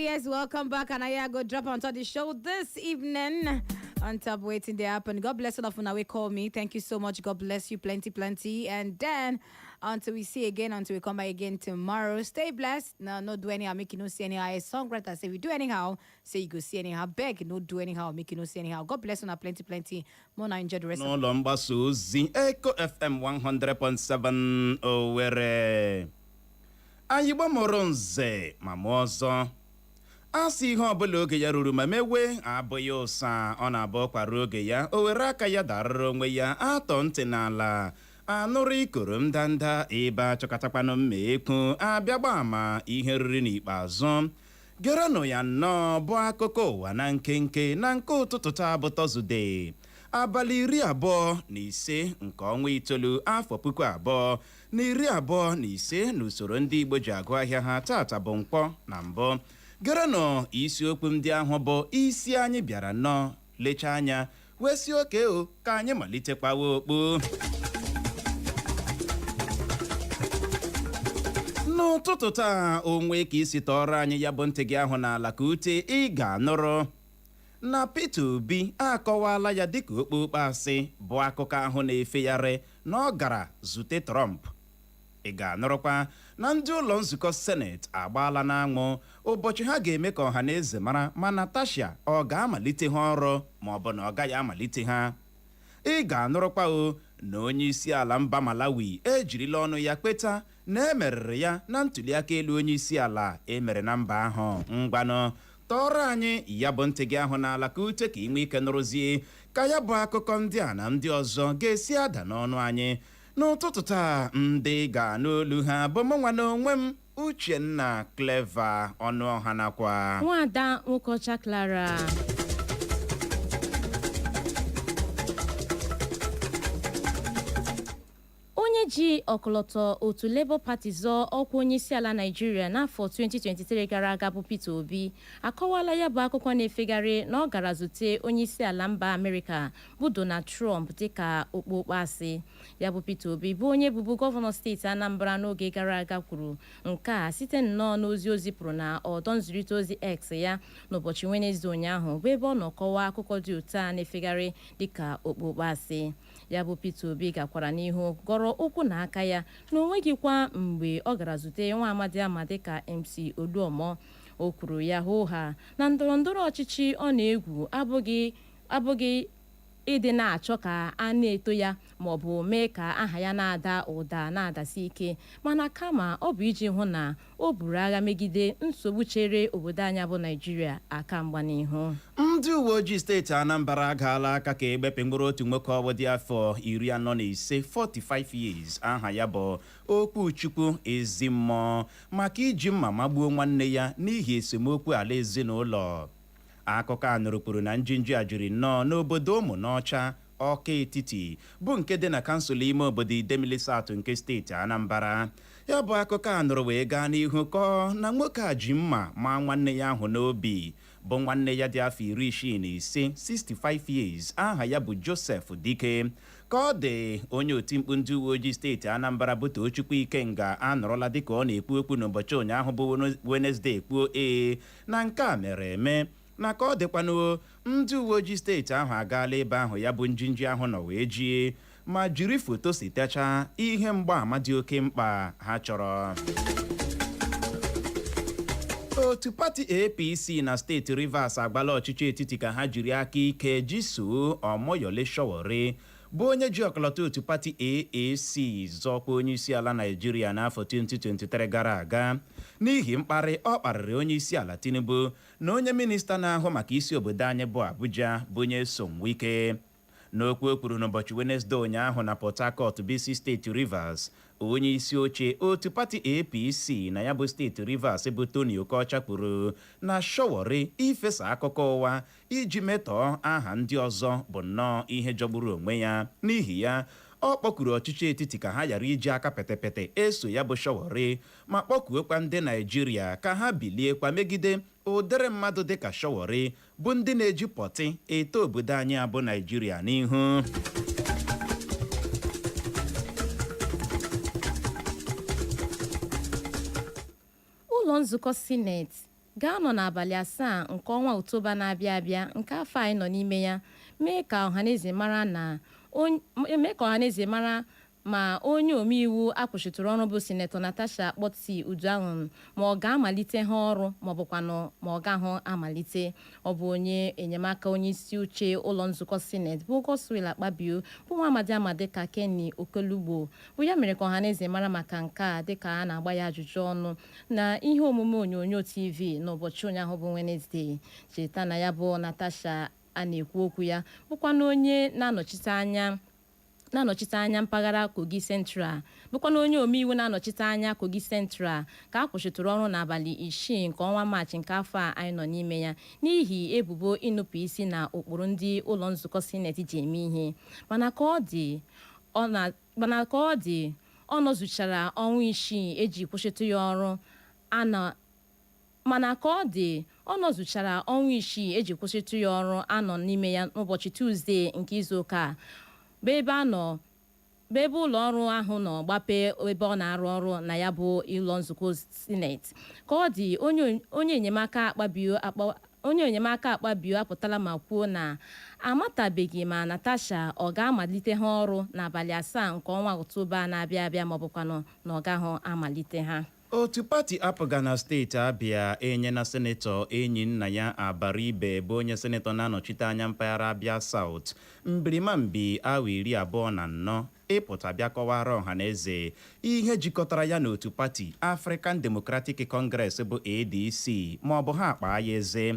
Yes, welcome back. And I go drop on top the show this evening. On top wetin dey happen. God bless all of una wey call me. Thank you so much. God bless you plenty, plenty. And then until we see again, until we come back again tomorrow. Stay blessed. No, no do anyhow, make you no see anyhow. A songwriter say we do anyhow, say you go see anyhow. Beg, no do anyhow, make you no see anyhow. God bless una plenty, plenty. More na enjoy the rest of N'ụlọ mgbasa ozi Eko FM 100.7 Owerri, anyị gbamụrụ nze ma mụọ ọzọ. A sị ihe ọbụla oge ya ruru ma mewe abụghị ụsa, ọ na-abụ kwara oge ya, o were aka ya darịrị onwe ya. Atọ ntị n'ala anụrụ ikoro ndanda ebe achọkọtakwanụ mma ekwu abịa gba ama ihe riri n'ikpeazụ. Gerenụ ya nnọọ bụ akụkọ ụwa na nkenke na nke ụtụtụ taa bụ Tọzdee, abalị 25 nke ọnwa itoolu, afọ 2025, n'usoro ndị Igbo ji agụ ahịa ha. Tata bụ Nkwọ. Na mbụ, gerenụ isiokwu ndị ahụ bụ isi anyị bịara nnọọ lechaa anya wee si oke o ka anyị malitekwawa okpu n'ụtụtụ taa. Onwe ka isi tọọrọ anyị ya bụ ntị gị ahụ n'ala ka ute, ị ga-anụrụ na Peter Obi akọwala ya dịka okpokpo asị bụ akụkọ ahụ na-efegharị na ọ gara zute Trump. Ị ga-anụrụkwa na ndị ụlọ nzukọ Seneti agbaala n'anwụ ụbọchị ha ga-eme ka ọha na eze mara ma Natasha ọ ga-amalite ha ọrụ ma ọ bụ na ọ gaghị amalite ha. Ị ga-anụrụkwa o na onye isi ala mba Malawi ejirila ọnụ ya kweta na emeriri ya na ntụliaka elu onye isi ala emere na mba ahụ. Ngwanụ, tọọrọ anyị ya bụ ntị gị ahụ n'ala ka ute, ka ị nwee ike nụrụzie ka ya bụ akụkọ ndị a na ndị ọzọ ga-esi ada n'ọnụ anyị n'ụtụtụ taa. Ndị ga-anụ olu ha bụ mụ nwa na onwe m, Uchenna Clever Ọnụọha, nakwa Nwaada Nwokocha Clara. Onye ji ọkọlọtọ otu Labour Party zọọ ọkwa onyeisiala Naijiria n'afọ 2023 gara aga bụ Peter Obi akọwala ya bụ akụkọ na-efegharị na ọ gara zute onyeisiala mba Amerịka bụ Donald Trump dịka okpokpo asị. Ya bụ Peter Obi, bụ onye bụbu gọvanọ steeti Anambra n'oge gara aga, kwuru nke a site nnọọ n'ozi o zipụrụ na ọdọ nzirịta ozi X ya n'ụbọchị Wenezdee ụnyaahụ, bụ ebe ọ nọ kọwaa akụkọ dị otu a na-efegharị dịka okpokpo asị. Ya bụ Peter Obi gakwara n'ihu gọrọ ụkwụ na aka ya na o nweghịkwa mgbe ọ gara zute nwa amadi ama dịka MC Oluomo. O kwuru ya hoo ha na ndọrọ ndọrọ ọchịchị ọ na-egwu abụghị ịdị na-achọ ka a na-eto ya ma ọ bụ mee ka aha ya na-ada ụda na-adasi ike, mana kama ọ bụ iji hụ na o buru agha megide nsogbu chere obodo anyị bụ Naijiria aka mgba n'ihu. Ndị uwe ojii steeti Anambra agaala aka ka egbepụ mkpụrụ otu nwoke ọbụ dị afọ 45, 45 years, aha ya bụ Okwuchukwu Ezimmụọ, maka iji mma magbuo nwanne ya n'ihi esemokwu ala ezinụlọ. Akụkọ a nụrụ kwuru na njinji a jiri nnọọ n'obodo Ụmụnọcha, Ọka Etiti, bụ nke dị na kansụl ime obodo Idemili South nke steeti Anambra. Ya bụ akụkọ a nụrụ wee gaa n'ihu kọọ na nwoke a ji mma maa nwanne ya ahụ n'obi, bụ nwanne ya dị afọ 65, 65 years, aha ya bụ Joseph Dike. Ka ọ dị, onye otimkpu ndị uwe ojii steeti Anambra bụ Tochukwu Ikenga anọrọla dịka ọ na-ekwu okwu n'ụbọchị ụnyaahụ bụ Wenezdee kwuo ee na nke a mere eme, na ka ọ dịkwanụ, ndị uwe ojii steeti ahụ agaala ebe ahụ ya bụ njinji ahụ nọ wee jie ma jiri foto sitechaa ihe mgbaàmà dị oke mkpa ha chọrọ. Otu pati APC na steeti Rivers agbala ọchịchị etiti ka ha jiri aka ike jisoo Omoyole Sowore, bụ onye ji ọkọlọtọ otu pati AAC zọkwa onye isi ala Naijiria n'afọ 2023 gara aga, n'ihi mkparị ọ kparịrị onye isi ala Tinubu na onye minista na-ahụ maka isi obodo anyị bụ Abuja, bụ Nyesom Wike. N'okwu o kwuru n'ụbọchị Wenesde ụnyaahụ na Port Harcourt, bụ isi steeti Rivers, onye isi oche otu pati APC na ya bụ steeti Rivers bụ Tony Okocha kwuru na Sowore ifesa akụkọ ụwa iji metọọ aha ndị ọzọ bụ nnọọ ihe jọgburu onwe ya. N'ihi ya, ọ kpọkuru ọchịchị etiti ka ha ghara iji aka pịtịpịtị eso ya bụ Sowore, ma kpọkuokwa ndị Naijiria ka ha biliekwa megide ụdịrị mmadụ dịka Sowore, bụ ndị na-eji pọtị eto obodo anyị abụ Naijiria n'ihu. Ụlọ nzukọ Sineti Ga-anọ n'abalị 7 nke ọnwa Oktoba na-abịa abịa nke afọ anyị nọ n'ime ya mee ka ọhaneze mara ma onye omeiwu akwụsịtụrụ ọrụ bụ Sinetọ Natasha Akpoti Uduaghan ma ọ ga-amalite ha ọrụ ma ọ bụkwanụ ma ọ gaghị amalite. Ọ bụ onye enyemaka onye isi oche ụlọ nzukọ Sineti bụ Godswill Akpabio, bụ nwa amadi amadi ka Kenny Okolugbo bụ ya mere ka ọhaneze mara maka nke a dịka a na-agba ya ajụjụ ọnụ na ihe omume onyonyo TV n'ụbọchị ụnyaahụ bụ Wenezdee. Cheta na ya bụ Natasha a na-ekwu okwu ya bụkwanụ onye na-anọchite anya mpaghara Kogi Central, bụkwana onye omeiwu na-anọchite anya Kogi Central, ka a kwụsịtụrụ ọrụ n'abalị 6 nke ọnwa Maachị nke afọ a anyị nọ n'ime ya n'ihi ebubo ịnụpụ isi na ụkpụrụ ndị ụlọ nzukọ Sineti ji eme ihe. Mana ka ọ dị, ọ nọzuchara ọnwa 6 eji kwụsịtụ ya ọrụ ana. Mana ka ọ dị, ọ nọzuchara ọnwa 6 eji kwụsịtụ ya ọrụ anọ n'ime ya n'ụbọchị Tuzdee nke izuụka a, bụ ebe ụlọ ọrụ ahụ nọ gbapee ebe ọ na-arụ ọrụ na ya bụ ụlọ nzukọ Sineti. Ka ọ dị, onye enyemaka Akpabio apụtala ma kwuo na amatabeghị ma Natasha ọ ga-amalite ha ọrụ n'abalị 7 nke ọnwa Ọktoba na-abịa abịa, ma ọ bụkwanụ na ọ gaghị amalite ha. Otu pati APGA na steeti Abịa enyela Senetọ enyi nna ya Abaribe, bụ onye senetọ na-anọchite anya mpaghara Abịa South, mbirimambi awa 24 ịpụta bịa kọwara ọha na eze ihe jikọtara ya na otu pati African Democratic Congress bụ ADC, ma ọ bụ ha akpa ya eze.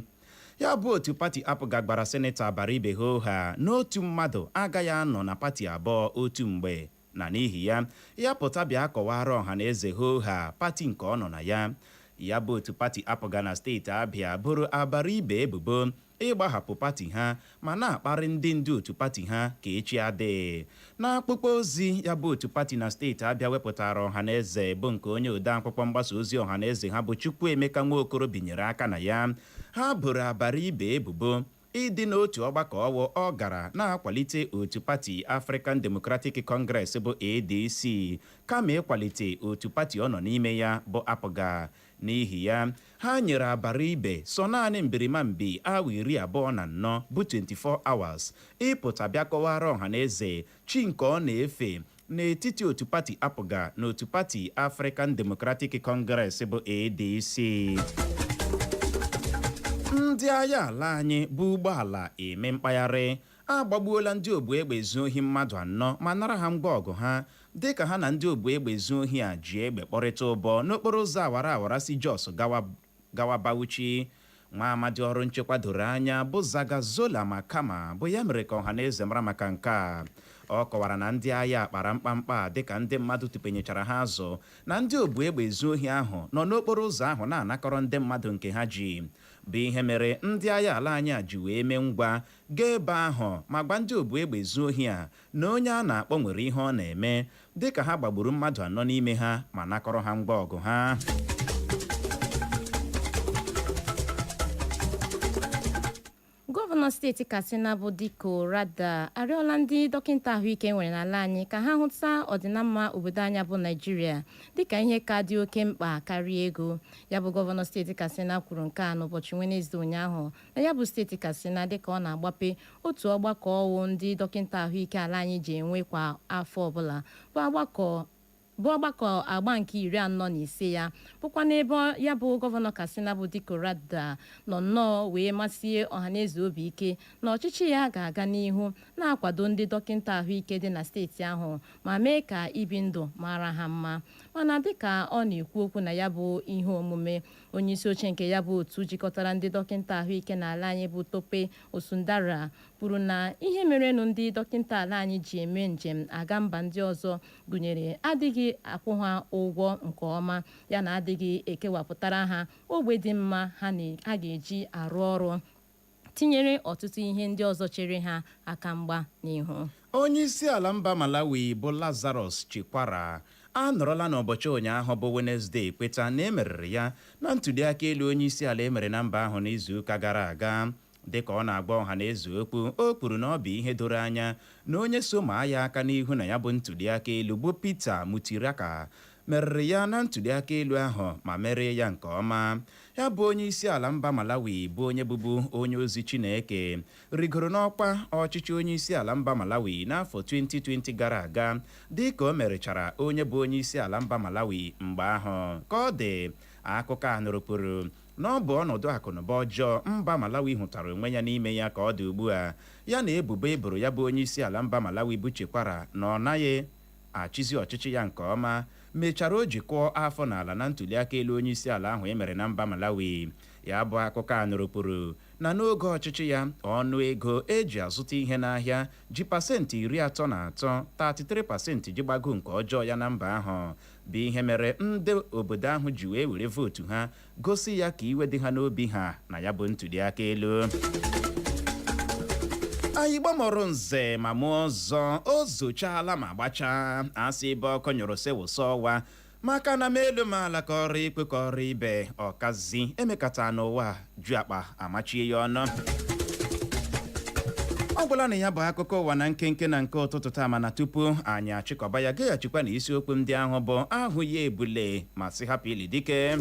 Ya bụ otu pati APGA gbara Senetọ Abaribe hoha n'otu mmadụ agaghị anọ na pati abụọ otu mgbe, na n'ihi ya, ya pụta bịa kọwara ọha na eze hoha pati nke ọ nọ na ya. Ya bụ otu pati APGA na steeti Abịa bụrụ Abaribe ebubo ịgbahapụ pati ha ma na-akparị ndị ndu otu pati ha ka echi adịghị. N'akpụkpọ ozi ya bụ otu pati na steeti Abịa wepụtara ọha na eze, bụ nke onye ode akwụkwọ mgbasa ozi ọha na eze ha bụ Chukwuemeka Nwaokoro binyere aka na ya, ha boro Abaribe ebubo ịdị n'otu ọgbakọ ọwụ ọ gara na-akwalite otu pati African Democratic Congress bụ ADC kama ịkwalite otu pati ọ nọ n'ime ya bụ APGA. N'ihi ya, ha nyere Abaribe sọ naanị mbirimambi awa 24 bụ 24 hours ịpụta bịa kọwara ọha na eze chi nke ọ na-efe n'etiti otu pati APGA na otu pati African Democratic Congress bụ ADC. Ndị agha ala anyị bụ ụgbọala eme mkpagharị agbagbuola ndị ogbu egbe ezu ohi mmadụ anọ ma nara ha ngwa ọgụ ha, dịka ha na ndị ogbu egbe ezu ohi a ji egbe kpọrịta ụbọ n'okporo ụzọ awara awara si Jos gawa Bauchi. Nwa amadi ọrụ nchekwa doro anya bụ Zagazola Makama bụ ya mere ka ọha na eze mara maka nke a. Ọ kọwara na ndị agha kpara mkpamkpa dịka ndị mmadụ tụpenyechara ha azụ na ndị ogbu egbe ezu ohi ahụ nọ n'okporo ụzọ ahụ na-anakọrọ ndị mmadụ nke ha ji, bụ ihe mere ndị agha ala anyị a ji wee mee ngwa gaa ebe ahụ ma gwa ndị ogbu egbe ezu ohi a na onye a na-akpọ nwere ihe ọ na-eme, dịka ha gbagburu mmadụ anọ n'ime ha ma nakọrọ ha ngwa ọgụ ha. Gọvanọ steeti Katsina bụ Dikko Rada arịọla ndị dọkịta ahụike nwere n'ala anyị ka ha hụta ọdịnamma obodo anyị bụ Naijiria dịka ihe ka dị oke mkpa karịa ego. Ya bụ gọvanọ steeti Katsina kwuru nke a n'ụbọchị Wenezdee ụnyaahụ na ya bụ steeti Katsina, dịka ọ na-agbape otu ọgbakọ ọwụ ndị dọkịta ahụike ala anyị ji enwe kwa afọ ọbụla, bụ ọgbakọ agba nke 45 ya, bụkwa n'ebe ya bụ gọvanọ Katsina bụ Dikko Rada nọ nnọọ wee masie ọhaneze obi ike na ọchịchị ya ga-aga n'ihu na-akwado ndị dọkịta ahụike dị na steeti ahụ ma mee ka ibi ndụ mara ha mma. Mana dịka ọ na-ekwu okwu na ya bụ ihe omume, onyeisi oche nke ya bụ otu jikọtara ndị dọkịta ahụike n'ala anyị bụ Tope Osundara kwuru na ihe merenụ ndị dọkịta ala anyị ji eme njem aga mba ndị ọzọ gụnyere adịghị akwụ ha ụgwọ nke ọma, ya na adịghị ekewapụtara ha ogbe dị mma ha ga-eji arụ ọrụ, tinyere ọtụtụ ihe ndị ọzọ chere ha aka mgba n'ihu. Onye isi ala mba Malawi bụ Lazarus Chakwera anọrọla n'ụbọchị ụnyaahụ bụ Wenezdee kweta na emeriri ya na ntụliaka elu onye isi ala emere na mba ahụ n'izuụka gara aga. Dịka ọ na-agba ọha na eze okwu, o kwuru na ọ bụ ihe doro anya na onye so maa ya aka n'ihu na ya bụ ntụliaka elu bụ Peter Mutharika. Meriri ya na ntụliaka elu ahụ ma merie ya nke ọma. Ya bụ onye isi ala mba Malawi, bụ onye bụbu onye ozi Chineke, rigoro n'ọkwa ọchịchị onye isi ala mba Malawi n'afọ 2020 gara aga, dị ka o merichara onye bụ onye isi ala mba Malawi mgbe ahụ. Ka ọ dị, akụkọ a nụrụkwuru na ọ bụ ọnọdụ akụnụba ọjọọ mba Malawi hụtara onwe ya n'ime ya ka ọ dị ugbu a, ya na ebubo eboro ya bụ onye isi ala mba Malawi bụ Chakwera na ọ naghị achịzi ọchịchị ya nke ọma, mechara o ji kụọ afọ n'ala na ntụliaka elu onye isi ala ahụ emere na mba Malawi. Ya bụ akụkọ a nụrụkwuru na n'oge ọchịchị ya, ọnụ ego eji azụta ihe n'ahịa ji 33%, 33%, ji gbago nke ọjọọ ya na mba ahụ, bụ ihe mere ndị obodo ahụ ji wee were vootu ha gosi ya ka iwe dị ha n'obi ha na ya bụ ntụliaka elu. Anyị gbamọrọ nze ma mụọ ọzọ, o zochaala ma gbachaa. Asị ebe ọkụ nyụrụ sị wụsa ọwa, maka na m elu m ala ka ọrụ ikwe ka ọrụ ibe ọkazi emekata n'ụwa ju akpa amachie ya ọnụ. Ọ gwụla na ya bụ akụkọ ụwa na nkenke na nke ụtụtụ taa. Mana tupu anyị achịkọba ya, gaghachikwa na isiokwu ndị ahụ bụ ahụ ya ebule ma sị hapụ ili dike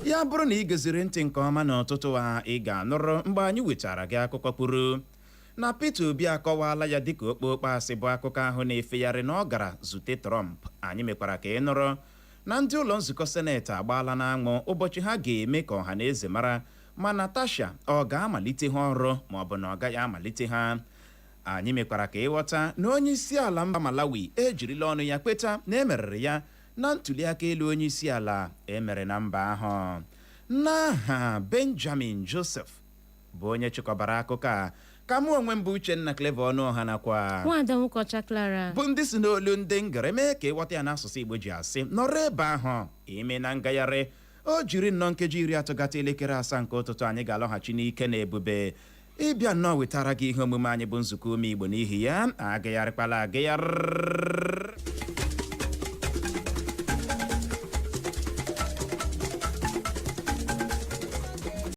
ya. Bụrụ na ị geziri ntị nke ọma n'ụtụtụ a, ị ga-anụrụ mgbe anyị wetara gị akụkọ kwuru na Peter Obi akọwaala ya dịka okpokpo asị bụ akụkọ ahụ na-efegharị na ọ gara zute Trump. Anyị mekwara ka ị nụrụ na ndị ụlọ nzukọ Seneti agbaala n'anwụ ụbọchị ha ga-eme ka ọha na eze mara ma Natasha ọ ga-amalite ha ọrụ ma ọ bụ na ọ gaghị amalite ha. Anyị mekwara ka ịghọta na onye isi ala mba Malawi ejirila ọnụ ya kweta na emeriri ya na ntụliaka elu onye isi ala emere na mba ahụ. N'aha Benjamin Joseph bụ onye chịkọbara akụkọ a, ka mụ onwe m bụ Uchenna Clever Ọnụọha nakwa Nwaada Nwụkọcha Clara bụ ndị si n'olu ndị ngere mee ka ịghọta ya n'asụsụ Igbo ji asị nọrọ ebe ahụ ime na ngagharị o jiri nnọọ nkeji 30 gata elekere 7 nke ụtụtụ, anyị ga-alọghachi n'ike na ebube ịbịa nnọọ wetara gị ihe omume anyị bụ nzukọ ume Igbo. N'ihi ya, agagharịkwala agagharị.